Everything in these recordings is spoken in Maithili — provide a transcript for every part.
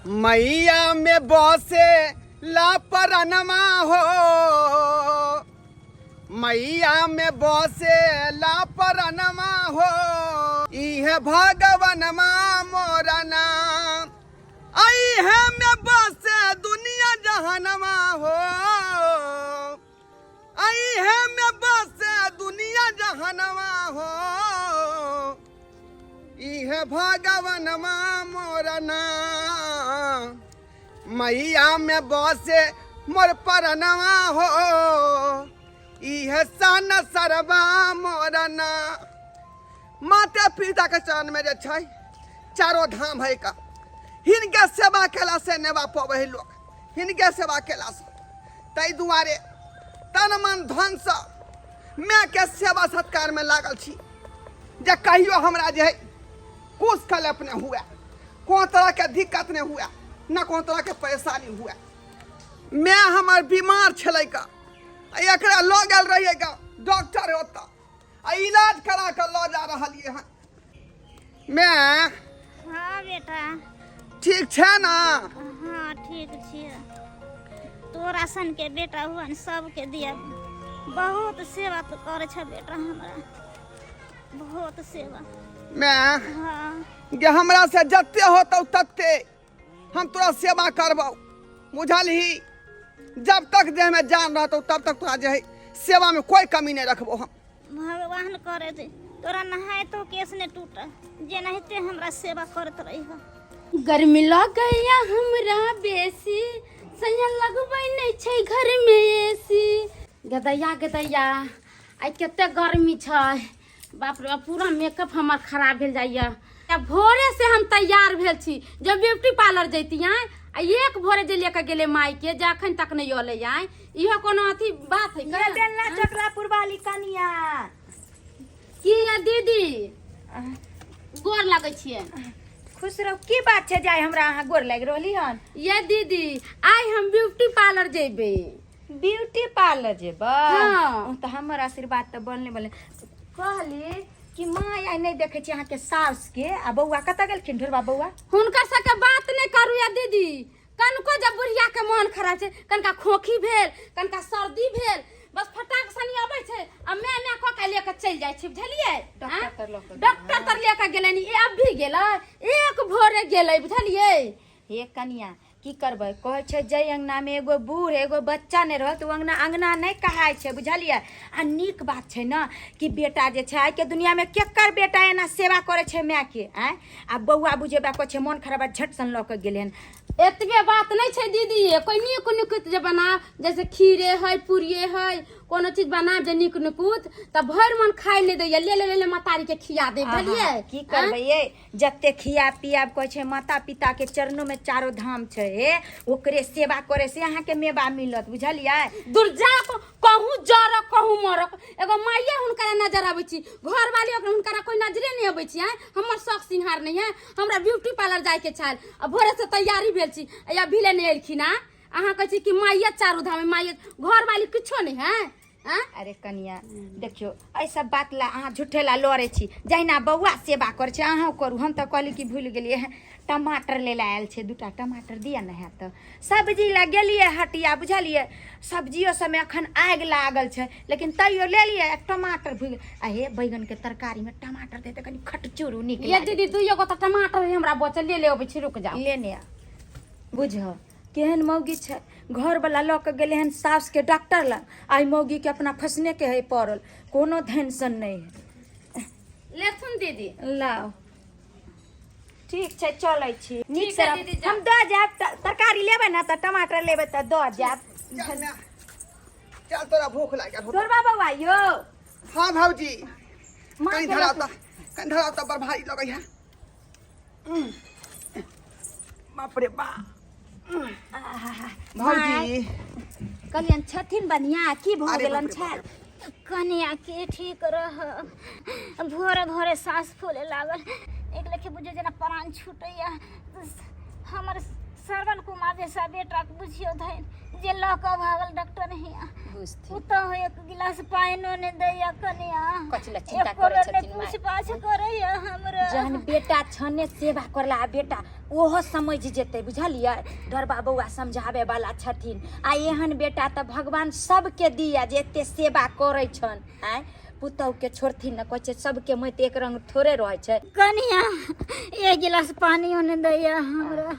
मैया में बसे लापरनमा हो, मैया में बसे लापरनमा हो, इहे भगवनमा मोरा नाम, अहे में बसे दुनिया जहनमा हो, अहे में बसे दुनिया जहनमा हो, इहे भगवनमा मोरा नाम, मैया में बसे मोर परनवा हो, इहे सन सरबा मोरा नाम। माता पिता के चरण में जे छै चारो धाम है का, हिनके सेवा केला से नेवा पबै है लोग, हिनके सेवा केला से, ताहि दुआरे तन मन धन से माय के सेवा सत्कार में लागल छी जे कहियो हमरा जे है कुछ कलप नहीं हुआ, कोनो तरह के दिक्कत नहीं हुआ, न कोनो तरह के परेशानी हुआ। माय हमर बीमार छलै का, आ एकरा लऽ गेल रहियै का डॉक्टर ओतऽ, आ इलाज करा कऽ लऽ जा रहलियै हन। माय। हाँ बेटा। ठीक छै ना? हाँ ठीक छियै। तोरा सन के बेटा भगवान सबके दिया, बहुत सेवा तो करे छै बेटा हमरा, बहुत सेवा। माय। हाँ। गे हमरा से जते होतौ तते हम तोरा सेवा करबौ, बुझलही? जब तक देह में जान रहतौ तब तक तोरा जे है सेवा में कोई कमी नहीं रखबो हम। भगवान करे जे तोरा नहाय तो केस ने टूट, जेनाहिते हमरा सेवा करत रही। गर्मी लगैया हमरा बेसी, सैया लगबै नहि छै घर में एसी। गदैया गदैया आइ कते गर्मी छै, बाप रे बाप, पूरा मेकअप हमर खराब भेल जाइया। आ भोरे से हम तैयार भेल छी जब ब्यूटी पार्लर जैती आइ, आ एक भोरे जे लेके गेलै माई के, जे अखन तक नहि अलै आइ, इहो कोनो अथी बात है ये बेलना चकलापुर वाली कनिया। की ये दीदी, गोर लगै छियै। खुश रहो। की बात छै जाय हमरा अहाँ गोर लागि रहली हन? ये दीदी, आइ हम ब्यूटी पार्लर जेबै। ब्यूटी पार्लर जेबै? हाँ। ओ तऽ हमर आशीर्वाद तऽ बनले बनले। कहली कि माँ आइ नहि देखै छी अहाँके साउस के, आ बौआ कतऽ गेलखिन ढोरबा बौआ? हुनकर सबके बात नहि करू या दीदी, कनको जब बुढ़िया के मन खराब छै, कनका खोखी भेल, कनका सर्दी भेल, बस फटाक सनी अबै छै आ मैं मैं कऽ के लेके चलि जाइ छै, बुझलियै? डॉक्टर तर लऽ के गेलै। डॉक्टर तर लेके गेलै नी, ए अभी गेलै, एक भोरे गेलै, बुझलियै? हे कनिया, की करबै, कहै छै जाहि अङ्गनामे एगो बूढ़ एगो बच्चा नहि रहत ओ अङ्गना अङ्गना नहि कहाइ छै, बुझलियै? आ नीक बात छै ने कि बेटा जे छै आइके दुनिआमे केकर बेटा एना सेवा करै छै मायके? आँय, आ बौआ बुझेबा कहै छै मोन खराब है, झट सन लऽ कऽ गेलै हन। एतबे बात नहि छै दीदी, कोइ नीक नुकुत जे बना, जैसे खीरे है, पूरिये है, कोनो चीज बना जे नीक नुकुत, तऽ भरि मन खाइ नहि दैया, ले ले ले ले महतारी के खिया दे, बुझलियै? की करबै ये, जते खिया पियाब, कहै छै माता पिता के चरणों में चारो धाम छै, हे ओकरे सेवा करे से अहाँके मेवा मिलत, बुझलियै? दुर्जा कहूँ जरक कहूँ मरक, एगो माइये हुनकरा नजर अबै छी, घरवाली ओकरा हुनकरा कोई नजरे नहीं अबै छी। आँय, हमर शौक सिंहार नहीं है, हमरा ब्यूटी पार्लर जाय के छल, आ भोरे से तैयारी भेल छी, आ अभी ले नहीं एलखिन। आँ अहाँ कहै छी कि माइये चारू धाम, माइये घरवाली किछो नहीं है। आँ? अरे कनिया देखियौ, एहि सब बात ला अहाँ झूठे ला लड़ै छी, जहिना बौआ सेवा करै छै अहूँ करू। हम तऽ कहली कि भूलि गेलियै हँ, टमाटर लै लए आयल छै, दूटा टमाटर दिअ ने। हैत तऽ सब्जी लए गेलियै हटिया, बुझलियै? सब्जियो सबमे एखन आगि लागल छै, लेकिन तैयो लेलियै, आ टमाटर भूलि गेल। आ हे बैगनके तरकारीमे टमाटर दे तऽ कनि खटचूरू नीक ये लागै। दीदी, दुइयो गो तऽ टमाटर है हमरा बचल, ले ले अबै छी, रुक जाओ। लेने आ। बुझ केहन मौगी छै, घरवला लऽ कऽ गेलै हन सासके डॉक्टर लग, आइ मौगीके अपना फसनेके है पड़ल, कोनो टेंशन नहि है। लेथुन दीदी। लाउ, ठीक छै, चलै छी नीक ठीक से है दीदी, जाउ। हम दऽ जायब, तरकारी लेबै ने तऽ टमाटर लेबै तऽ दऽ जायब। चल माय, चल, तोरा भूख लागल होतौ। तोरबा बौआ यौ। हाँ भौजी। माँ कहीं के धराव तऽ, कहीं धराव तऽ, बड़ भारी लगै है। बाप रे बा, भौजी। कहलियनि छथिन बढ़िआँ की भऽ अरे गेलनि बाप रे छल? कनिया के ठीक रह, भोरे भोरे साँस फूले लागल, एक लेखे बुझियौ जेना प्राण छूटैया। हमर श्रवण कुमार जैसा बेटा के बुझियौ धनि जे लऽ कऽ भागल डॉक्टर हियाँ, बुझथिन। पुतहु एक गिलास पानिओ नहि दैया कनिया। कथी लए चिन्ता एको करै बेर नहि छथिन माय? पूछ पाछ करैया हमरा। जहन बेटा छने सेवा करला, आ बेटा ओहो समझि जेतै, बुझलियै? ढोरबा बौआ समझाबै वाला छथिन। आ एहन बेटा तऽ भगवान सबके दिया जे एते सेवा करै छन। आँय, पुतहुके छोड़थिन ने, कहै छै सबके मति एक रंग थोड़े रहै छै। कनिया, एक गिलास पानियो नहि दैया हमरा।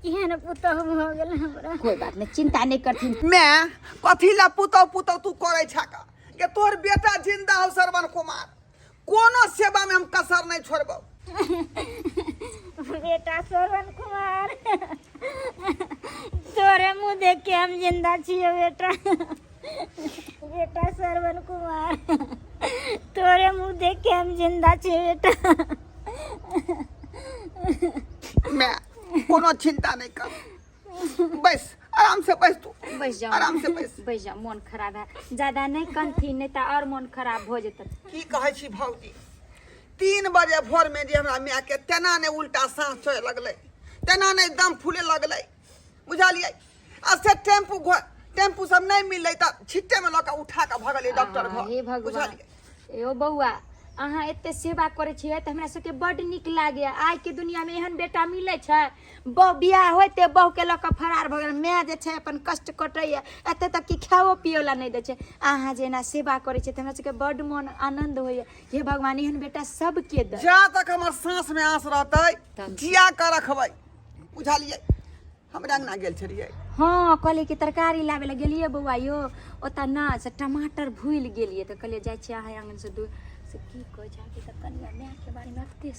केहन पुतहु भऽ गेल हमरा। कोइ बात नहि, चिन्ता नहि करथिन। मैं कथी ला पुतहु पुतहु तू करै छक के? तोहर बेटा जिंदा हो श्रवण कुमार, कोनो सेवा में हम कसर नहीं छोड़बो। बेटा श्रवण कुमार, तोरे मुँह देख के हम जिंदा छियै बेटा। बेटा श्रवण कुमार, तोरे मुँह देख के हम जिंदा छियै बेटा। मैं कोनो चिंता नहीं कर, बस आराम से बैस तू। बैस जाओ। आराम से बैस। बैस जाओ, मोन खराब है ज्यादा नहीं कनथिन, नहीं तऽ और मोन खराब हो जेतै। की कहै छी भौजी, 3 बजे भोर में जे हमरा माय के तेना ने उल्टा सांस चढ़े लगलै, तेना ने दम फूले लगलै, बुझलियै? आ से टेम्पू घर टेम्पू सब नहीं मिललै तऽ छिट्टे में लऽ कऽ उठा कऽ भगलियै डॉक्टर घर। हे भगवान। बुझलियै? यो बौआ, अहाँ एते सेवा करै छियै तऽ हमरा सबके बड्ड नीक लागैया। आइके दुनियामे एहन बेटा मिलै छै? बहु बियाह होइते बहुके लऽ कऽ फरार भऽ गेल। माय जे छै अपन कष्ट कटैया, एते तक कि खाओ पियो ला नहि दै छै। अहाँ जे एना सेवा करै छियै तऽ हमरा सबके बड्ड मोन आनन्द होइया। हे भगवान, एहन बेटा सबके दे। जा तक हमर सांस में आँस रहतै जिया कऽ रखबै, बुझलियै? हमरा अंगना गेल छलियै? हँ, कहलियै कि तरकारी लाबै लए गेलियै बौआ यौ, ओतऽ ने से टमाटर भूलि गेलियै, तऽ कहलियै जाइ छियै अहाँ आङ्गनसँ दू से की कहै छै कि तऽ कनिया मायके बारेमे एते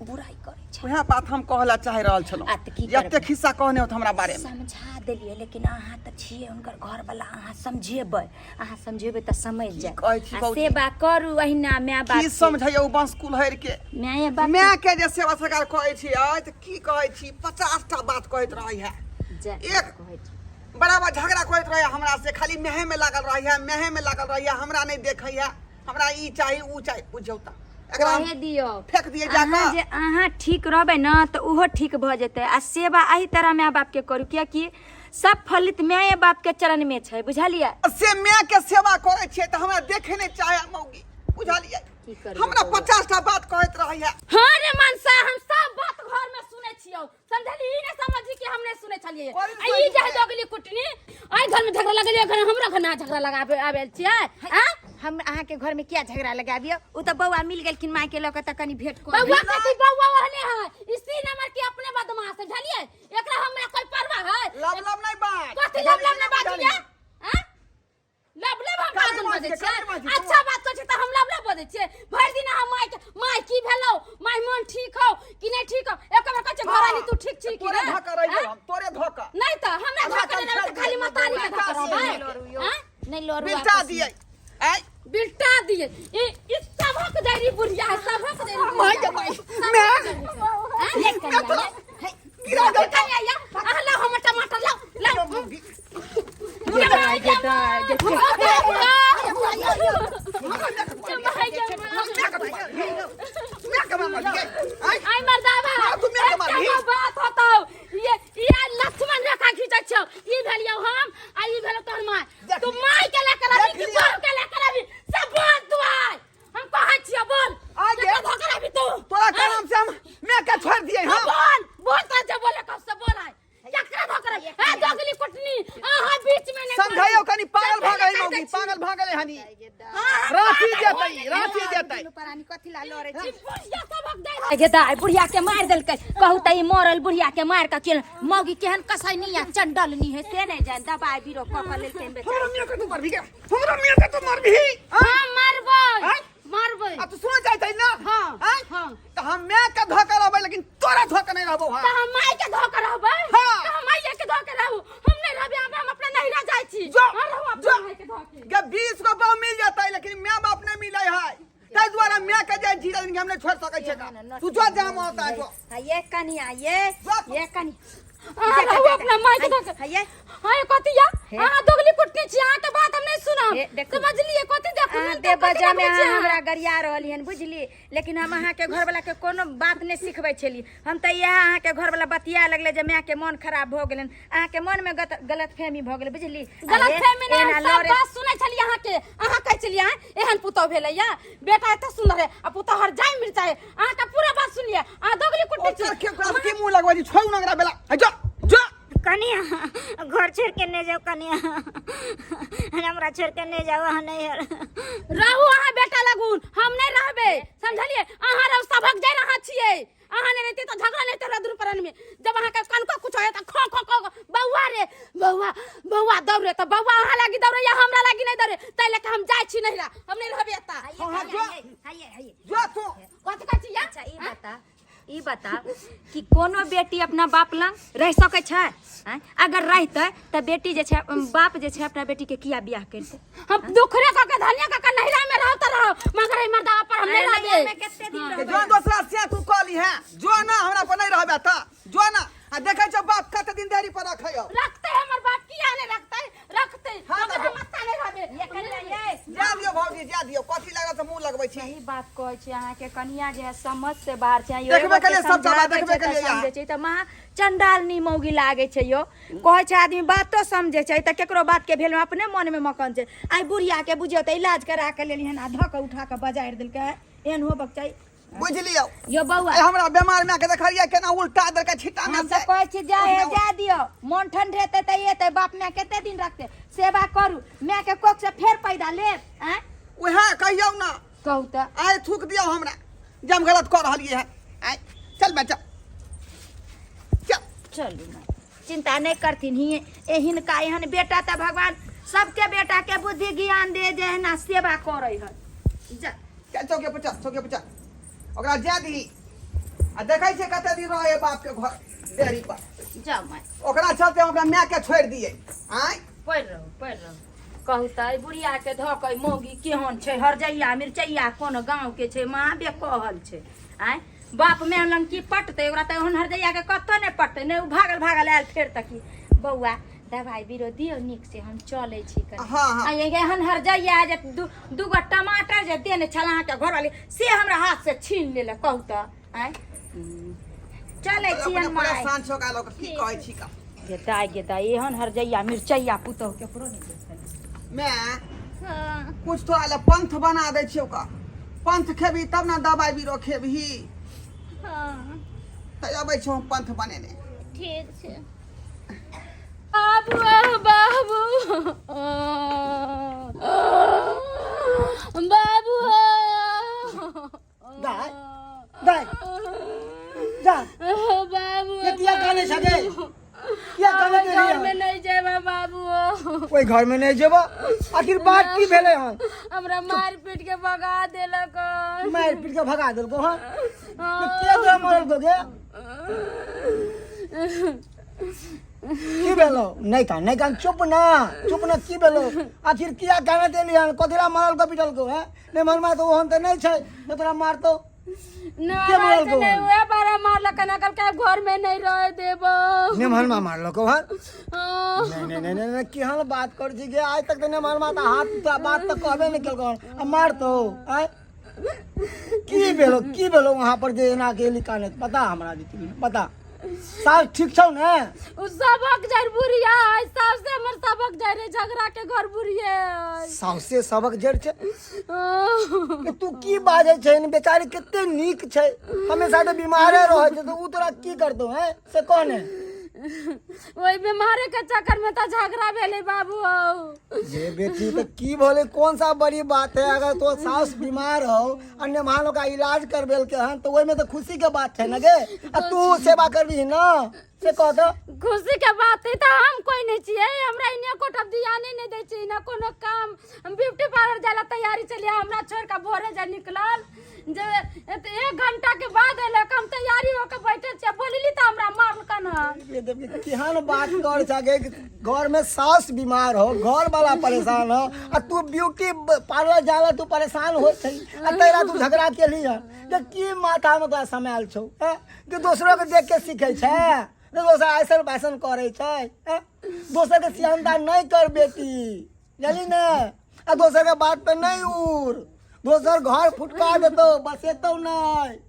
बुराइ करै छै। वएह बात हम कहऽ लए चाहि रहल छलहुँ। आ तऽ की एते करबै? खिस्सा कहने होत हमरा बारेमे। समझा देलियै, लेकिन अहाँ तऽ छियै हुनकर घरवला, अहाँ समझेबै, अहाँ समझेबै तऽ समझ जाय। कहै छी आ भौजी? सेवा करू अहिना माय बाप की समझैया ओ बंस कुल्हरि के? माय बाप माय के जे सेवा सरकार कहै छी तऽ की कहै छी, 50 टा बात कहैत रहै है। जाय एक कहै छी। बराबर झगड़ा करैत रहै हमरा से, खाली मेहे में लागल रहै है, मेहे में लागल रहै है, हमरा नहीं देखै है, हमरा ई चाही ऊ चाही। बुझौ तऽ एकरा हम कहे दियौ। फेंक दियै जा अहाँ कऽ। जे अहाँ ठीक रहबै ने तऽ ओहो ठीक भऽ जेतै। आ सेवा एहि तरह माय बापके करू, कियाकि सब फलित माये बापके चरणमे छै, बुझलियै? से माय के सेवा करै छियै तऽ हमरा देखे नहि चाहे मौगी, बुझलियै? की करबै हमरा बौआ? 50 टा बात कहैत रहै है। हाँ रे मनसा, हम सब बात घर में सुनै छियौ, समझली? ई नहीं समझी कि हम नहीं सुनै छलियै। कोई आ ई जे दोगली कुटनी आई घर में झगड़ा लगलियै, घर हमरा घर में झगड़ा लगाबे आबेल छियै आ? हम अहाँके घर में किया झगड़ा लगाबियौ? ओ तऽ बौआ मिल गेलखिन माय के लऽ कऽ, तऽ कनि भेंट कऽ बौआ कथी बौआ ओहने है, इसी नंबर के अपने बदमाश है, बुझलियै? एकरा हमरा कोई परवाह है? लब लब नहीं बात। कथी लब लब नहीं बाजिए? हां, लब लब हम काहे बाजन बाजै बजै छियै? काहे छियै? बाजै छियै? अच्छा बात कहै छियै तऽ हम लब लब बजै छियै? भरि दिन हम माय के माय की भेलौ, माय मन ठीक हौ कि नहि ठीक हौ, एक बेर कहै छियै घरानी तू ठीक छी कि तोरे नहि? धक्का रहि गेल आँय? हम तोरे धक्का। नहि तऽ हमरा हमरा धक्का नहि कम रहै, खाली मतारी के धक्का बिल्टा रहबै। दियै। आँय? नहि लड़ू बिल्टा आपसमे। दियै आइ। बिल्टा दियै। ई ई सबक जरी बुढ़िया है, सबक जरी बुढ़िया। माय गे माय, मैं ले कनिया, ले। हे, गिरा दे। कनिया या, अहाँ लाओ हमर टमाटर, लाओ लाओ। गे दाइ, गे दाइ, गे मैं के मार दियै आइ। आई मर्दाबा। हाँ, तू मेरे के मारबही। एकटा बात होतौ, ये ये लक्ष्मण रेखा खींचै छौ। ई भेलियौ हम आ ई भेलौ तोहर माय। देख तू लिअ। माय के लए कर आबी देख कि लिअ। बहू के लए कर आबी सब बोल तू। आइ हम कहै छियौ, बोल। आ गे। केकरा धोखा आबी तू? तोरा काम से हम मैं के छोड़ दियै? हाँ, हम बोल बोल, तोरा जे बोले कब से बोल। आइ केकरा धोखा रे? ए दोगली कुटनी, अहाँ बीच में नहीं। समझाइयो कनी, पागल भऽ गेलै मौगी, पागल भऽ गेलै हनी। रांची जेतै, रांची जेतै। दुनू प्राणी कथी ला लड़ै छी? बुढ़िया सबक दै। गे दाइ, बुढ़िया के मारि देलकै। कहू तऽ ई मरल बुढ़िया के मारि कऽ केल मौगी केहन कसैनी आ चंडलनी है से नहि जान, दबाइ बीरो कऽ कऽ लेलकै बेचारी। हमरा मियाँ के तू मारबी गे? हमरा मियाँ के तू मारबी? हाँ, मारबै। आँय? मारबै। आ तू सुन जाइतै ना? हाँ। आँय? हाँ। तऽ हम माय के धोखा रहबै, लेकिन तोरा धोखा नहीं रहबो। तऽ हाँ। हम माय के धोखा रहबै? हाँ। तऽ हम माय के धोखा रहू? हम नहीं रहबै, हम अपना नैहरा जाइ छी। जो, हाँ, रहू अपना जो। माय के धोखे। गे, 20 गो बहु मिल जेतै, लेकिन माय बाप नहीं मिलै है, ताहि दुआरे माय के जे जीरा हम नहीं छोड़ सकै छै। तू जो जाम होता है जो। हाँ, ये कनिया, ये जो। ये कनिया। अहाँ रहू अपना माय के धोखा। हाँ, ये। हाँ ये कथी या हे। अहाँ दोगली कुटनी छी अहाँ के बात हम नहीं सुनब हे, देखू। समझलिए कथी देखू अहाँ नहीं दे तो कथी वजह में देखबै छी अहाँ अहाँ? हमरा गरिया रहली हन बुझली, लेकिन हम अहाँके घरवला के कोनो बात नहि सिखबै छली। हम तऽ इएह अहाँके घरवला बतिया लगलै जे मायके मन खराब भऽ गेलनि, अहाँके मनमे गलतफहमी भऽ गेलै बुझली। गलत फहमी नहीं, एना हम सब लड़े बात सुनै छलियै अहाँके। अहाँ कहै छलियै आँय, एहन पुतहु भेलै या बेटा एते सुंदर है आ पुतहु हर जाय मिरचाइ। अहाँके पूरा बात सुनलियै, अहाँ दोगली कुटै छी। ओकर के ओकरा की मुंह लगबै छी? छोड़ू ना ओकरा बेला। हे जो जो। कनिया, घर छोड़ के नहीं जाओ कनिया, हमरा छोड़ के नहीं जाओ अहाँ नैहर। रहू अहाँ बेटा लगून, हम नहीं रहबे, समझलिए? अहाँ रहू, सबक जाय रहा छियै। अहाँ नहीं रहते तो झगड़ा नहीं रहते दुनू प्राणी में। जब अहाँ के कनको कुछ होय त खो खो खो बौआ रे बौआ बौआ दौड़े त बौआ अहाँ लागी दौड़े या हमरा लागी नहीं दौड़े, तै लेके हम जाय छी नैहरा, हम नहीं रहबे एता। हाँ, जो। हाइये हाइये। जो तू। कथी कहै छी या? अच्छा ई बता, ई बता कि कोनो बेटी अपना बाप लग रहि सकै छै? आँय? अगर रहितै तऽ बेटी जे छै, बाप जे छै अपना बेटी के किया बियाह करितै? हम दुखरे कऽ के धनिया कऽ के नैहरा में रहब तऽ रहब, मगर एहि मर्दावा पर हम नहीं अरे रहबे। नैहर में कते दिन रहबै? जो दोसरा से तू कहली है जो ना, हमरा पर नहीं रहबे त जो ना। आ देखै छौ बाप कते दिन देरी पर रखै हो। रखते हमर बाप, किया नहीं रखते? रखते, हाँ, मगर तऽ हम एत्ता नहीं रहबे। ये कनिया ये। जा दियौ भौजी, जा दियौ। कथी लागल से मुंह लगबै छी? सही बात कहै छी, अहाँके कनिया जे है समझ से बाहर छै। देखबे एगो के केलियै सब जगह, समझाबै देखबे छै तऽ केलियै यहाँ। समझै छै तऽ महा चंडालनी मौगी लागै छै यौ। कहै छै आदमी बातो समझै छै तऽ केकरो बात के भेल अपने मन में मकन छै। आइ बुढ़िया के बुझियौ तऽ इलाज करा के लेली हन आ धऽ के उठा के बजारि देलकै। एहन होबक चाही? बुझलियौ यौ बौआ, ए हमरा बेमार माय के देखलियै केना उल्टा देलकै छिट्टा में हम से। तऽ कहै छी जाए हे, जा दियौ, मन ठंड हेतै तऽ एतै। बाप माय कते दिन रखतै? सेवा करू माय के, कोख से फेर पैदा लेब। आँय उएह कहियौ ना। कहू तऽ। आइ थूक दियौ हमरा जे हम गलत कऽ रहलियै है। आइ चल बच्चा चल। चलू माय, चिंता नहि करथिन। ही ए हिनका एहन बेटा तऽ भगवान सबके बेटा के बुद्धि ज्ञान दे जे एहना सेवा करै है। जा चल चौके पर, चल चौके पर चल। ओकरा जाय दही आ देखै छियै कते दिन रहै बाप के घर देहरी पर। जाओ माय। ओकरा चलते हम अपना माय के छोड़ि दियै। आँय पढ़ि रहू, पढ़ि रहू। कहू तऽ एहि बुढ़िया के धऽ कऽ मौगी केहन छै, हरजैया मिरचैया कोन गाँव के छै, महा बेकहल छै। आँय बाप माय लग की पटतै ओकरा? तऽ ओहन हरजैया के कतऽ नहि पटतै। नहि ओ भागल भागल आयल फेर तऽ की बौआ दवाइ बीरो दियौ नीक से, हम चलै छी कनि। हाँ, हाँ। आ एहन हरजैया जे दूगो टमाटर जे देने छल अहाँके घरवाली से हमरा हाथ से छीन लेलक। कहू तऽ आँय चलै छी अपने हम माय। परेशान छौ ओकरा लऽ कऽ, की कहै छी का? गे दाइ, गे दाइ, एहन हरजैया मिरचैया पुतहु केकरो नहि देखल। माय हाँ। कुछ थोड़ा ले पंथ बना दै छियौ का, पंथ खेबही तब ने दवाइ बीरो खेबही। हाँ। तऽ अबै छौ हम पंथ बनेने। ठीक छै। बाबू बाबू बाबू। दाइ दाइ जा। बाबू। ये किया काने छगे, किया काने दे घर रही में नहीं जेबा बाबू। ओहि घर में नहीं जेबा? आखिर बात की भेलै हन? हमरा मार पीट के भगा देलक। मारि पीट के भगा देलको हन? तो के तोरा मारलको गे? की भेलो? नहीं कान, नहीं कान, चुप ना, चुप ना। की भेलो आखिर? किया काने देली हन? कथी ला मारलको पीटलको है? नहीं मरमा तो ओहन तऽ नहीं छै जे तोरा मारतो। के मारलको? नहीं, उहे बारा मारलक ना, कल के घर में नहीं रह देबो। नेमहरमा मारलको हन? नहीं नहीं नहीं नहीं, केहन बात कर छी गे? आइ तक तऽ नेमहरमा तऽ हाथ तऽ बात तऽ कहबे नहीं केलको हन आ मारतो। आइ की भेलो, की भेलो वहाँ पर जे एना गेली काने? बता हमरा दीदी, बता। सास ठीक छौ ने? उ सबक जर बुढ़िया है, सास से हमर सबक जर रे, झगड़ा के घर बुढ़िया है। साउसे सबक जड़ छै कि तू की बाजै छै? बेचारी कते नीक छै, हमेशा तऽ बीमारे रहै छै, तऽ उ तोरा की करतौ हैं से कह ने। ओहि बीमारे के चक्कर में तो झगड़ा भेलै बाबू हौ। ये बेटी तो की बोले, कौन सा बड़ी बात है? अगर तो सास बीमार हो अन्य मान का इलाज करबेल के हन तो ओहि में तो खुशी के बात है ना गे। आ तू सेवा करबी ना से कह दो। खुशी के बात है तो हम कोई नहीं छियै, हमरा इने कोटब ध्यान नहीं दै छै ना कोनो काम। हम ब्यूटी पार्लर जाला तैयारी चलिए, हमरा छोड़ के भोरे जा निकलल जे एक घंटा के बाद एलक। हम तैयारी होके बैठल छियै, बोलली तऽ हमरा मारलकन हन। ये देखी केहन बात कर सके? घर में सास बीमार हो, घर वाला परेशान हो आ तू ब्यूटी पार्लर जाला तू परेशान हो छै आ तैरा तू झगड़ा केली हन जे की माथा में तोरा समायल छौ हैं? कि दोसरो के देख के सीखे छै। नहि दोसर ऐसन वैसन करै छै हैं? दोसर के सियानता नहि कर बेटी, जानली ने? आ दोसर के बात पे नहि उड़, दोसर घर फुटका देतौ, बसेतौ नहि।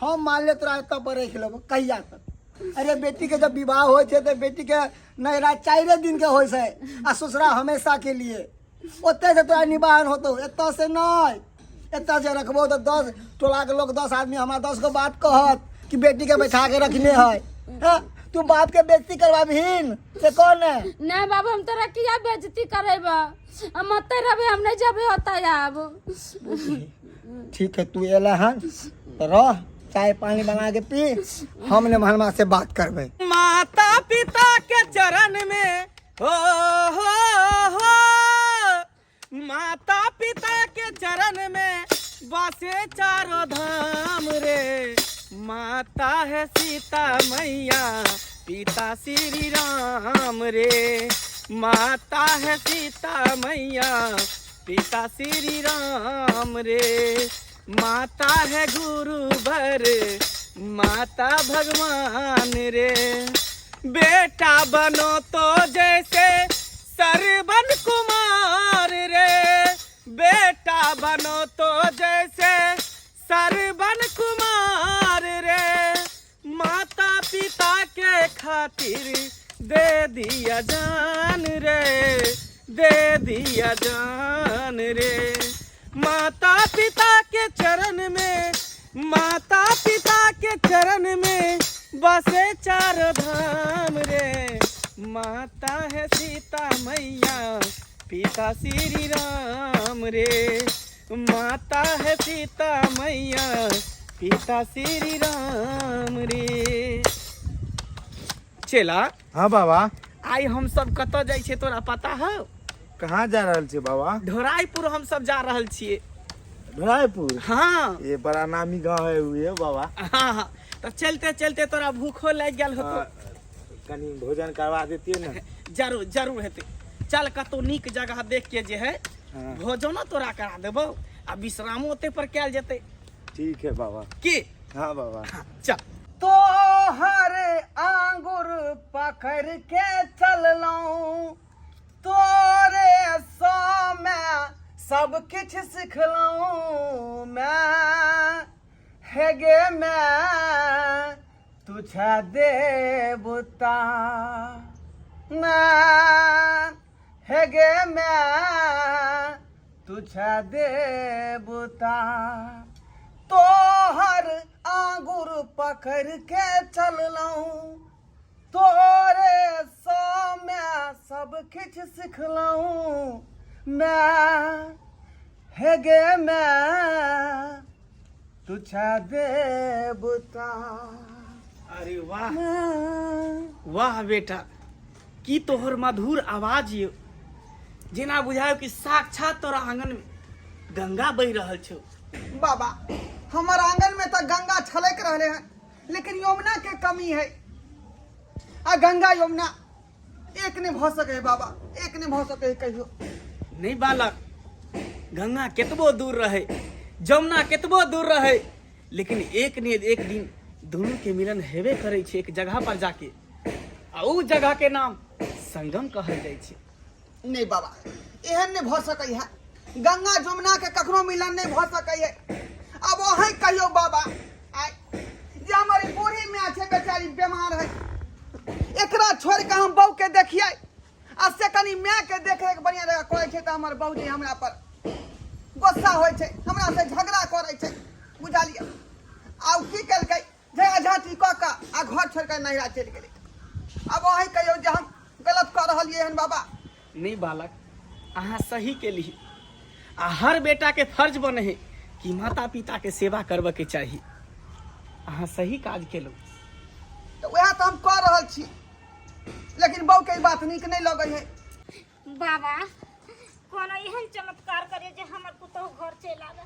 हम मान ले तोरा एतऽ पर राखि लेबो कहिया तक? अरे बेटी के जब विवाह होइ छै तऽ बेटी के नैहरा 4 दिन के होइ छै आ ससुरा हमेशा के लिए। ओतऽ से तोरा निवारण होतौ, एतऽ से नहि। एतऽ जे रखबो तऽ 10 टोला के लोग, 10 आदमी हमरा 10 गो बात कहत कि बेटी के बैठा के रखने है। हाँ? तू बाप के बेइज्जती करवाबहीन से कौन है? नहीं बाबू, हम तोरा किया बेइज्जती करेबा? हम ओतै रहबे, हम नहीं जेबे ओतै आब। ठीक है, तू एला हन तो रह, चाय पानी बना के पी, हम ने महलमा से बात करबे। माता पिता के चरण में हो हो हो, माता पिता के चरण में बसे चारों धाम रे। माता है सीता मैया, पिता श्री राम रे। माता है सीता मैया, पिता श्री राम रे। माता है गुरुवर, माता भगवान रे। बेटा बनो तो जैसे सरवन कुमार रे। बेटा बनो तो जैसे सरवन कुमार रे। माता पिता के खातिर दे दिया जान रे, दे दिया जान रे। माता पिता के चरण में, माता पिता के चरण में बसे चार धाम रे। माता है सीता मैया, पिता श्री राम रे। माता है सीता मैया, पिता श्री राम रे। चेला। हाँ बाबा। आइ हम सब कतऽ जाइ छियै तोरा पता हौ? कहाँ जा रहल छियै बाबा? ढोराईपुर हम सब जा रहल छियै। ढोराईपुर? हाँ। ये बड़ा नामी गाँव है ये बाबा। हाँ हाँ, तऽ चलते चलते तोरा भूखो लागि गेल होतो। हाँ, कनी भोजन करवा देतियै ने। जरूर जरूर हेतै, चल कतौ नीक जगह देख के जे है हाँ। भोजनो तोरा करा देबौ आ विश्रामो ओते पर कयल जेतै। ठीक है बाबा। की? हाँ बाबा। हाँ, चल। तोहर आंगुर पकड़ के चललहुँ, तोरे समे सब किछु सिखलहुँ मैं, हे गे मैं तुझे देवता मैं, हे गे मैं तुझे देवता। तोहर आंगुर पकड़ के चललहुँ, तोरे समे सब किछु सिखलहुँ मैं, हे गे मैं तुझे देवता। अरे वाह वाह बेटा, की तोहर मधुर आवाज यो, जेना बुझायो कि साक्षात तोरा आंगन में गंगा बहि रहल छौ। बाबा, हमर आंगन में तो गंगा छलक रहले हैं, लेकिन यमुना के कमी है आ गंगा यमुना एक नहीं भ सके है बाबा, एक नहीं भ सके है कहियो। नहीं बालक, गंगा केतबो दूर रहे, जमुना केतबो दूर रहे, लेकिन एक ने एक दिन दोनों के मिलन हेबे करे छै एक जगह पर जाके, आ उ जगह के नाम संगम कहल जाइ छै। नहीं बाबा, एहन नहीं भ सकै है, गंगा जमुना के कखनो मिलन नहीं भ सकै है। अब अहीं कहियो बाबा, आय जे हमर ई बूढ़ी माय छै बेचारी बीमार है, एकरा छोड़ के हम बहू के देखिए आ से कनी माय के देखे के बढ़िया जगह करै छै तऽ हमर बहू जे हमरा पर गुस्सा होइ छै, हमरा से झगड़ा करै छै, बुझलियै? आ उ की केलकै, झगड़ा झाँटी कऽ कऽ आ घर छोड़ कऽ नैहरा चलि गेलै। आब अहीं कहियौ जे हम गलत कऽ रहलियै हन बाबा? नहीं बालक, अहाँ सही केली, आ हर बेटा के फर्ज बने है कि माता पिता के सेवा करबऽ के चाही। अहाँ सही काज केलहुँ। तऽ वएह तऽ हम कऽ रहल छी, लेकिन बहू के ई बात नीक नहि लगै है। बाबा, कोनो एहन चमत्कार करे जे हमर पुतोहु घर चलि आबे।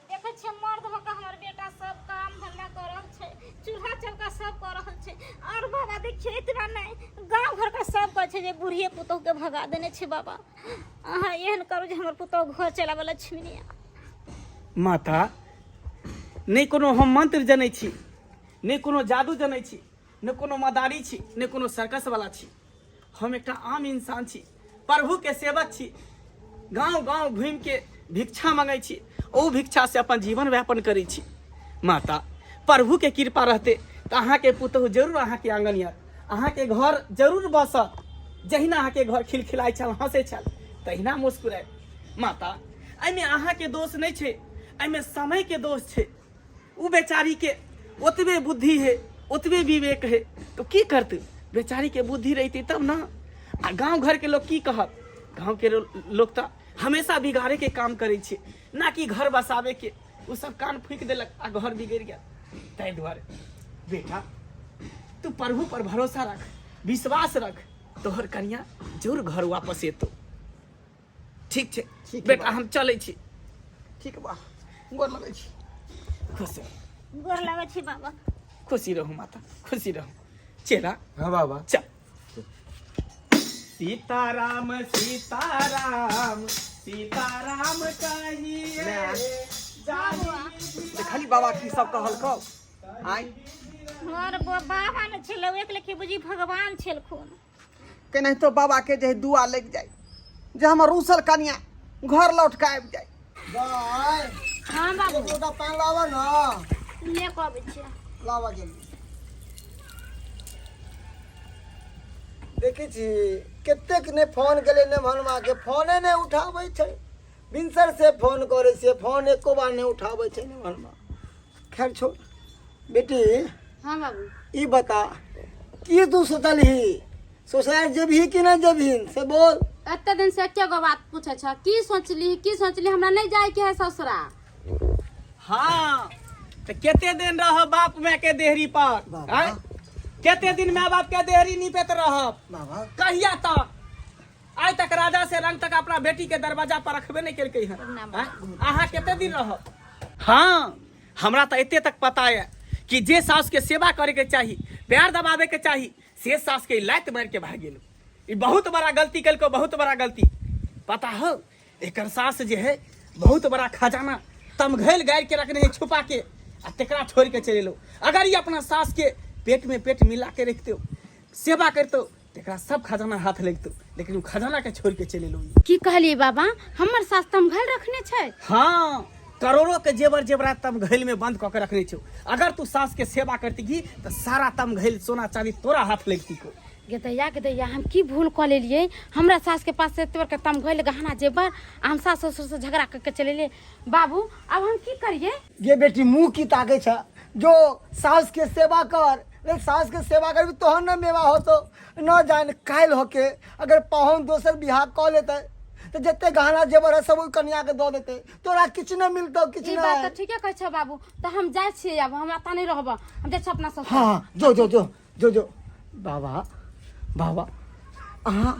देखै छियै मर्द भऽ कऽ हमर बेटा सब काम धंधा कऽ रहल छै, चूल्हा चौका सब कऽ रहल छै। और बाबा देखियौ, इतना नहि, गाँव घरके सब कहै छै जे बुढ़िए पुतोहुके भगा देने छै। बाबा, अहाँ एहन करू जे हमर पुतोहु घर चलि आबे लक्ष्मीनिया। माता, नहि कोनो हम मंत्र जनै छी, नहि कोनो जादू जनै छी, ने कोनो मदारी छी, ने कोनो सर्कस वाला छी। हम एकटा आम इंसान छी, प्रभु के सेवक छी। गांव गांव घूमि के भिक्षा मंगै छी, ओ भिक्षा से अपन जीवन व्यापन करै छी। माता, प्रभु के कृपा रहते तऽ अहाँके पुतहु जरूर अहाँके आंगन आयत, अहाँके घर जरूर बसत। जहिना अहाँके घर खिलखिलाइ छल, हँसै छल, तहिना मुस्कुराइत। माता, एहिमे अहाँके दोष नहि छै, एहिमे समयके दोष छै। ओ बेचारीके ओतबे बुद्धि है, ओतबे विवेक है, तो की करतै? बेचारीके बुद्धि रहितै तब ने। आ गाँव घरके लोग की कहत? गाँवके लोग तऽ हमेशा बिगाड़ेके काम करै छै, ना कि घर बसाबेके। ओ सब कान फूकि देलक आ घर बिगड़ि गेल। ताहि दुआरे बेटा, तू प्रभु पर भरोसा रख, विश्वास रख, तोहर कनिया जरूर घर वापस एतो। ठीक छै बेटा, हम चलै छी। ठीक बा, गोर लगै छी। खुश रहू। गोर लगै छी बाबा। खुशी रहू माता, खुशी रहू। चेला। हाँ बाबा। चल। सीताराम सीताराम सीताराम कहिए। देखली बाबा की सब कहलकौ? आय हमर बाबा ने छलै, एक लेखे बुझी भगवान छलखुन। केनाहितो बाबा के जे है दुआ लग जाए जे हमर रूसल कनिया घर लौट के आबि जाए। दाय। हाँ बाबू। एक लोटा पानि लाबऽ ने। ले कऽ अबै छियै। लाबऽ जल्दी। देखै छी कतेक ने फोन गेलै ने भनमा के, फोने नहि उठाबै छै। भिनसर से फोन करै छियै, फोन एको बार नहि उठाबै छै ने भनमा। खैर छोड़ बेटी। हाँ बाबू। ई बता की तू सोचलही, ससुराल जेबही कि नहि जेबही से बोल। एते दिन से एके गो बात पूछे छ, की सोचली, की सोचली? हमरा नहीं जाए के है ससुरा। हाँ तो केते दिन रह बाप माय के देहरी पर? बाबा। आँय? केते दिन माय बाप के देहरी निपेत रहब? बाबा। कहिया तक? आइ तक राजा से रंग तक अपना बेटी के दरवाजा पर रखबे नहीं केलकै हन। आँय? अहाँ केते दिन रहब? हाँ हमरा तो एते तक पता है कि जे सास के सेवा करे के चाही, प्यार दबावे के चाही, से सास के लात मार के भाग गेल। ई बहुत बड़ा गलती केलको, बहुत बड़ा गलती। पता हो एकर सास जे है बहुत बड़ा खजाना तमघैल गाड़ के रखने है छुपा के, आ तेकरा छोड़ के चले लो। अगर ये अपना सास के पेट में पेट मिला के रखते हो, सेवा करते हो, तेकरा सब खजाना हाथ लगते, लेकिन वो खजाना के छोड़ के चले लो। की कहलिए बाबा, हमर सास तमघैल रखने छै? हाँ, करोड़ों के जेवर जेवरात तमघैल में बंद कऽ के रखने छौ। अगर तू सास के सेवा करती तो सारा तमघैल सोना चांदी तोरा हाथ लगती को। गेदैया गेदैया, हम की भूल कऽ लेलियै? हमरा सास के पास से एते बड़का तमघैल गहना जेवर, आ हम सास ससुर से झगड़ा कऽ के चलेलियै। बाबू, आब हम की करियै? गे बेटी, मुँह की ताकै छ? जो सास के सेवा कर रे, सास के सेवा करबी तोहन न मेवा होतो। न जान काल्हि होके अगर पाहुन दोसर बियाह कऽ लेतै तऽ जते गहना जेवर है सब ओहि कनिया के दऽ देतै, तोरा किछु नहि मिलतौ, किछु ई बात नहि। तऽ ठीके कहै छ बाबू। तऽ हम जाइ छियै आब, हम एतऽ नहि रहब, हम जाइ छियै अपना ससुर। हाँ, जो जो जो जो जो। बाबा बाबा, अहाँ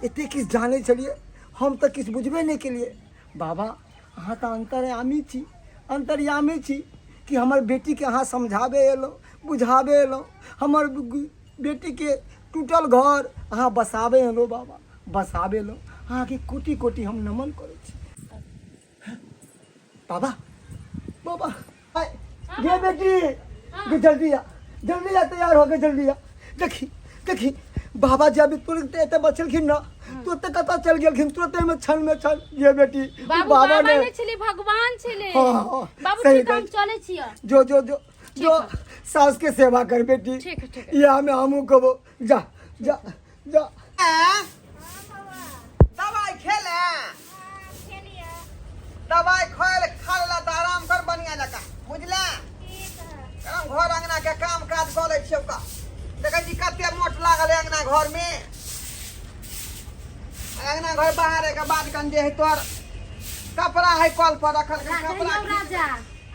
एते किछु जानै छलियै, हम तऽ किछु बुझबे नहि केलियै। बाबा, अहाँ तऽ अन्तर्यामी छी, अन्तर्यामी छी कि हमर बेटीके अहाँ समझाबे एलहुँ, बुझाबे एलहुँ। हमर बेटीके टूटल घर अहाँ बसाबे एलहुँ बाबा, बसाबे एलहुँ। अहाँके कोटि कोटि हम नमन करै छी बाबा। बाबा गे बेटी गे, जल्दी आ, जल्दी आ, तैयार हो के जल्दी आ। देखी देखी बाबा जी अभी तुरंत एते बचलखिन ना, तुरंत कतऽ चल गेलखिन, तुरंत में क्षण में क्षण। ये बेटी, बाबू, बाबा बाबा ने नहि छलै, भगवान छलै। हाँ, हाँ, बाबू, सही ठीक, हम कहै छी। चलै छियै। जो जो जो जो, सास के सेवा कर बेटी। ठीक है, ठीक है। या में हमू कहबो, जा जा जा। दवाई खेले, दवाई खोल खा लेला तऽ आराम कर बढ़िया जकाँ, बुझले? हम घर अंगना के काम काज कऽ लै छियौ। का देखै छी कते मोट लागल है अंगना घर में। अंगना घर बाहर के बाद कन जे है तोहर कपड़ा है कल पर रखल के कपड़ा। यौ राजा,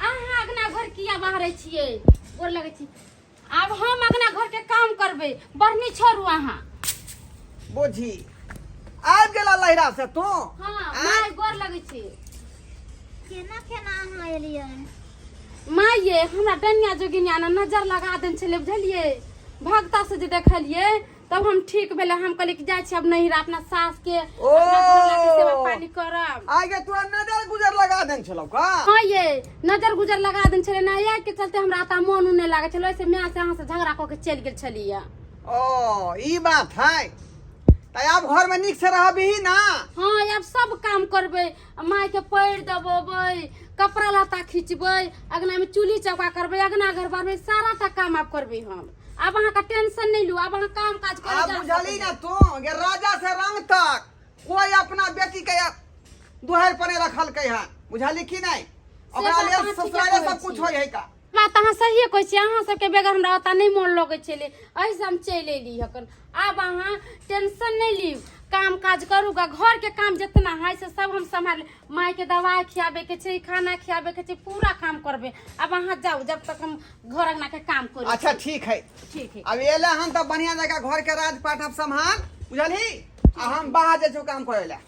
अहाँ अंगना घर किया बाहरै छियै? गोर लगै छी। आब हम अंगना घर के काम करबै, बढ़नी छोड़ू अहाँ। बुझी आबि गेला लहिरा से तू? हाँ। आँय? माय, गोर लगै छी। केना केना अहाँ एलियै? माय ये, हमरा डनिया जोगिनिया ने नजर लगा देने छलै, बुझलियै? भगता से जे देखलियै तऽ तब हम ठीक भेलै। हम कहलियै कि जाइ छी अब नैहरा अपना सास के, ओ। अपना घरवाला के सेवा पानी करब। आगे तोरा नजर गुजर लगा देन छलौ का? हाँ ये नजर गुजर लगा देन छलै ना, इएह के चलते हमरा आता मन उन नहि लागै छलै, ओहिसे माय से अहाँ से झगड़ा कऽ के चलि गेल छलियै। ओ ई बात है, तऽ आब घर में नीक से रहबही ना? हाँ, आब सब काम करबै, माय के पैर दबेबै, कपड़ा लत्ता खींचबै, अगना में चूल्ही चौका करबै, अगना घर बारबै, सारा टा काम आब करबै हम। आब अहाँके टेंशन नहीं लू, आब अहाँ काम काज करे आब जा बुझली सकबै। ना तू गे, राजा से रंग तक कोई अपना बेटी के दुहार पर नहीं रखलकै हन, बुझली कि नहीं? ओकरा बात लेल अहाँ ठीके ससुराले कहै सब कुछ छी। होय है का। बात अहाँ सहिए कहै छी, अहाँ सबके बगैर हमरा ओतऽ नहि मोन लगै छलै, एहिसँ हम चलि एली हकन। आब अहाँ टेंशन नहि लिउ, काम काज करू गा, घरके काम जितना है से सब हम सम्हाल, मायके दवाइ खियाबेके छै, खाना खियाबेके छै, पूरा काम करबै। आब अहाँ जाउ, जब तक हम घर अंगना के काम करू। अच्छा ठीक है। ठीक है। अब एला हम तऽ बढ़िया जगह घर के राजपाट अब सम्हाल, बुझलही? आ हम बाहर जाइ छौ काम करे ला,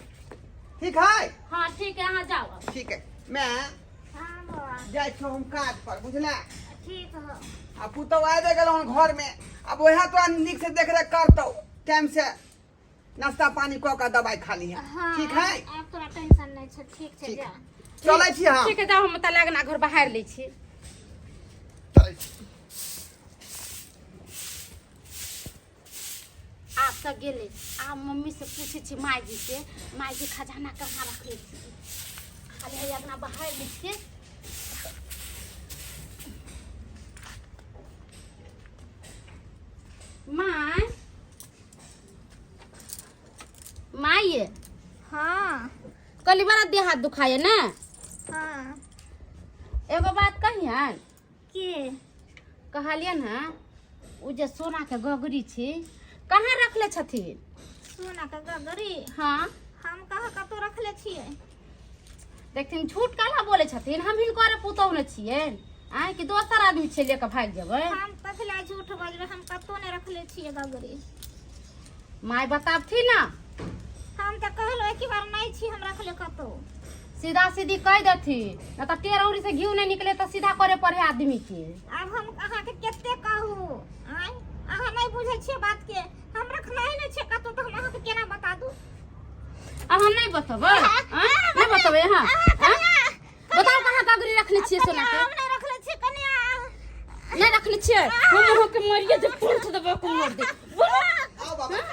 ठीक है? हाँ ठीक है, अहाँ जाउ आब। ठीक है, मैं हाँ बौआ। जाइ छौ हम काज पर, बुझला? ठीक हो। आ पुतहु आबि गेल हन घर में, अब वएह तोरा नीक से देख रेख करतौ, टाइम से नाश्ता पानी कऽ के दवाई खा लिहे। हाँ। ठीक है। आब तोरा टेंशन नहीं छै, ठीक छै। ठीक। जा। चलै छी हम। ठीक है, जाउ, हम तऽ अंगना घर बाहर लै छी। चलै छी। आब तऽ गेलै, आब मम्मी से पूछै छी, माय जी से, माय जी खजाना कहाँ रखने छी? खाली है अंगना बाहर लै छियै। माय, माय। हाँ। कहली बड़ा देह हाथ दुखाए ने? हाँ। एगो बात कहियन? के? कहलियन हँ, ओ जे सोनाके गगरी छै कहाँ रखले छथिन? सोना के गगरी? हाँ। हम कहाँ कतौ रखले छियै। देखथिन, झूठ काला बोलै छथिन? हम हिनकर पुतहु ने छियनि आँय, कि दोसर आदमी छै लेके भागि जेबै? हम कथी लए झूठ बजबै? हम कतौ नहि रखले छियै गगरी। माय बताबथिन ना। हम तऽ कहलहुँ एक बार, नहि छी हम रखले कतौ। सीधा सीधी कहि देथिन, नहि तऽ टेर औरी से घिउ नहि निकले तऽ सीधा करे पड़े आदमी के। आब हम अहाँके कते कहू? आँय, अहाँ नहि बुझै छियै बात के। हम रखना ही नहि छियै कतौ, तऽ हम अहाँके केना बता दू? अहाँ नहि बतेबै? आँय? नहि बतेबै अहाँ? आँय? बताउ, कहाँ गगरी रखने छियै सोना के? हम नहि रखले छियै कनिया। नहि रखने छियै? हम अहाँके मरिए जे पुंछ देबै को मर दे। आओ बाबा।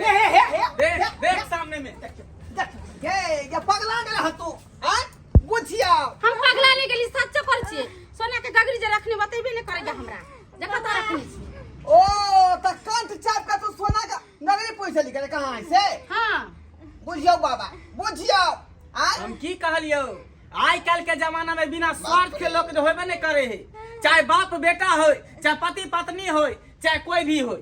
देख देख सामने में। देख ये ये पगला गेल हन तू, आँय बुझिया? हम पगला नहि गेली, सच्चो करै छियै। सोना के गगरी जे रखने बतेबे नहि करैया हमरा, देखो तऽ रखने छी। ओ तऽ कंठ चाप के तू सोना के नगरी पैसा लिखल कहाँ है से? हाँ। बुझियौ बाबा, बुझियौ, आँय। हम की कहलियौ, आइ काल्हि के जमाना में बिना स्वार्थ के लोग होबे नहीं करे है, चाहे बाप बेटा हो, चाहे पति पत्नी हो, चाहे कोई भी हो,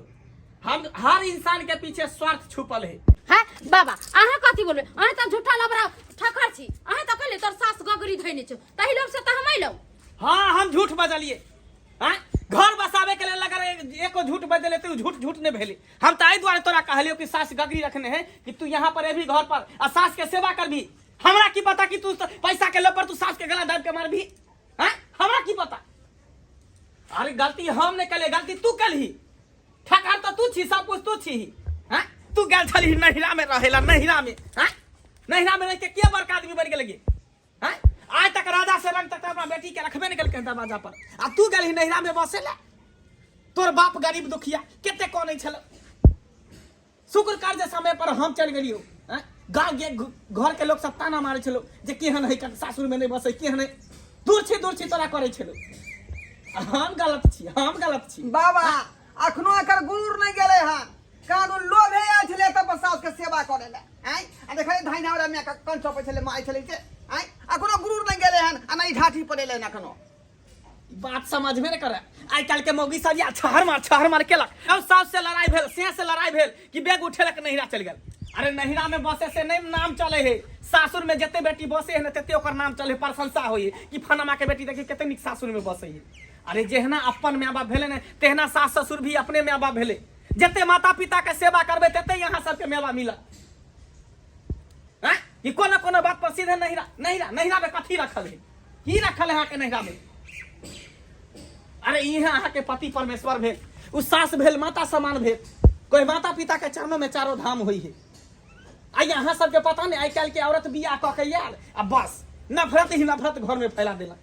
हम हर इंसान के पीछे स्वार्थ छुपल है। है बाबा, अहाँ कथी बोलबै? अहाँ तऽ झूठा लबड़ा ठकर छी। अहाँ तऽ कहलियै तोर सास गगरी धैने छौ, ताहि लोभ से तऽ हम अयलहुँ। हाँ, हम झूठ बजलिए हैं? घर बसावे के लेल अगर एको झूठ बजले तो झूठ झूठ नहीं भेले। हम तो एहि दुआरे तोरा कहलियो कि सास गगरी रखने है कि तू यहाँ पर अभी घर पर आ सास के सेवा करबी। हमरा की पता कि तू पैसा के लोभ पर तू सास के गला दाब के मारबी हैं? हमरा की पता? अरे गलती हम नहीं कलिए, गलती तू कलही। ठकार तो तू छी, सब कुछ तू छी हैं? तू गेल छलही नहिरा में रहेला, नहिरा में हैं? नहिरा में रह के के बड़का आदमी बन गेलगी हैं? आज तक राजा से रंग तक अपना बेटी के रखबे नहीं केलकै दरवाजा पर, आ तू गेलही नहिरा में बसे ला। तोर बाप गरीब दुखिया कते कनै छल। शुक्र कर जे समय पर हम चलि गेलियौ हैं? गाँव के घर के लोग सब ताना मारै छलो जे केहन है, सासुर में नहीं बसै, केहन है, दूर छी दूर छी तोरा करै छलो। हम गलत छी, हम गलत छी। बाबा, अखनो एकर गुरूर नहि गेलै हन, कारण ओ लोभे आयल छलै एतऽ पर सासु के सेवा करे लए, आँय? आ देखै धाइना वाला माय के कंठ चपै छलै, मारै छलै से, आँय? अखनो गुरूर नहि गेलै हन आ नहि ढाठी पर एलै हन अखनो। ई बात समझबे नहि करे आइ काल्हि के मौगी सब, या छहर मार छहर मार केलक। अब सास से लड़ाई भेल, से से लड़ाई भेल कि बैग उठेलक नहिरा चलि गेल। अरे नहिरा में बसे से नहीं नाम चले है, सासुर में जते बेटी बसे है ने तते ओकर नाम चले है, प्रशंसा होई है कि फनमा के बेटी देखी कते नीक सासुर में बसे है। अरे जेहना अपन माय बाप भेले ने तेहना सास ससुर भी अपने माय बाप भेले। जते माता पिता के सेवा करबे तते यहाँ सबके मेवा मिलत हैं? ई कोनो कोनो बात पर सीधे नहिरा नहिरा नहिरा में कथी रखल है, की रखल है अहाँके नहिरा में? अरे इहे अहाँके पति परमेश्वर भेल, उ सास भेल माता समान भेल। कोई माता पिता के चरणों में चारो धाम होई है। आइ अहाँ सबके पता नहीं, आइ काल्हि के औरत बियाह कऽ के आयल आ बस नफरत ही नफरत घर में फैला देलक।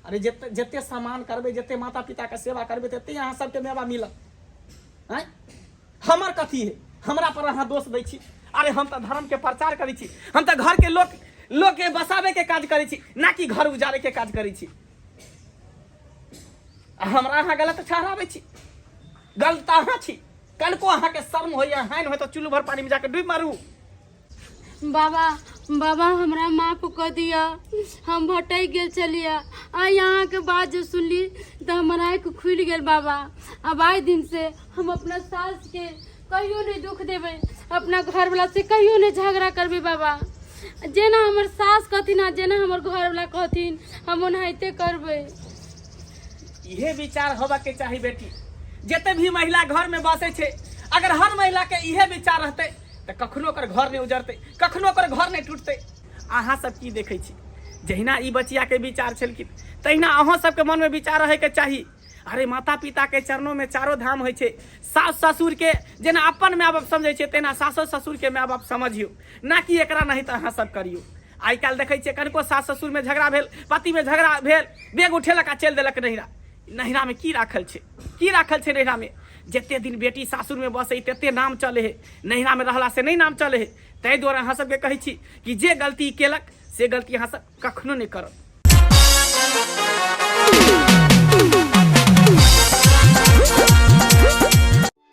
अरे जते जते सम्मान करबै, जते माता पिता के सेवा करबै, तते अहाँ सबके मेवा मिलत। आँय, हमर कथी है, हमरा पर अहाँ दोष दै छी? अरे हम तऽ धर्म के प्रचार करै छी, हम तऽ घर के लोक लोक के बसाबे के काज करै छी, ना कि घर उजाड़े के काज करै छी। आ हमरा अहाँ गलत ठहराबै छी? गलत तऽ अहाँ छी। कनको अहाँके शर्म होइए, हानि होय तऽ चुल्लू भर पानी में जाके डूबि मारू। बाबा, बाबा, हमरा माफ कऽ दिअ, हम भटकि गेल छलियै। आइ अहाँके बात जे सुनली तऽ हमर आँखि खुलि गेल बाबा। आब आइ दिनसँ हम अपना सासके कहियो नहि दुख देबै, अपना घरवला से कहियो नहि झगड़ा करबै बाबा। जेना हमर सास कहथिन आ जेना हमर घरवला कहथिन, हम ओनाहिते करबै। इहे विचार होबऽ के चाही बेटी। जते भी महिला घर में बसै छै, अगर हर महिला के इहे विचार रहतै तऽ कखनो ओकर घर नहि उजड़तै, कखनो ओकर घर नहि टूटतै। अहाँ सब की देखै छी? जहिना ई बचिया के विचार छलखिन, तहिना अहाँ सबके मन में विचार रहै के चाही। अरे माता पिता के चरणों में चारो धाम होइ छै। सास ससुर के जेना अपन माय बाप समझै छै, तेना सासो ससुर के माय बाप समझियौ, ना कि एकरा नहीं तऽ अहाँ सब करियौ। आइ काल्हि देखै छियै, कनिको सास ससुर में झगड़ा भेल, पति में झगड़ा भेल, बेग उठेलक आ चलि देलक नैहरा। नैहरा में की राखल छै? की राखल छै नैहरा में? जते दिन बेटी सासुर में बसै तते नाम चले है, नैहरा में रहला से नहीं नाम चले है। ताहि दुआरे अहाँ सबके कहै छी कि जे गलती केलक से गलती अहाँ सब कखनो नहि करब।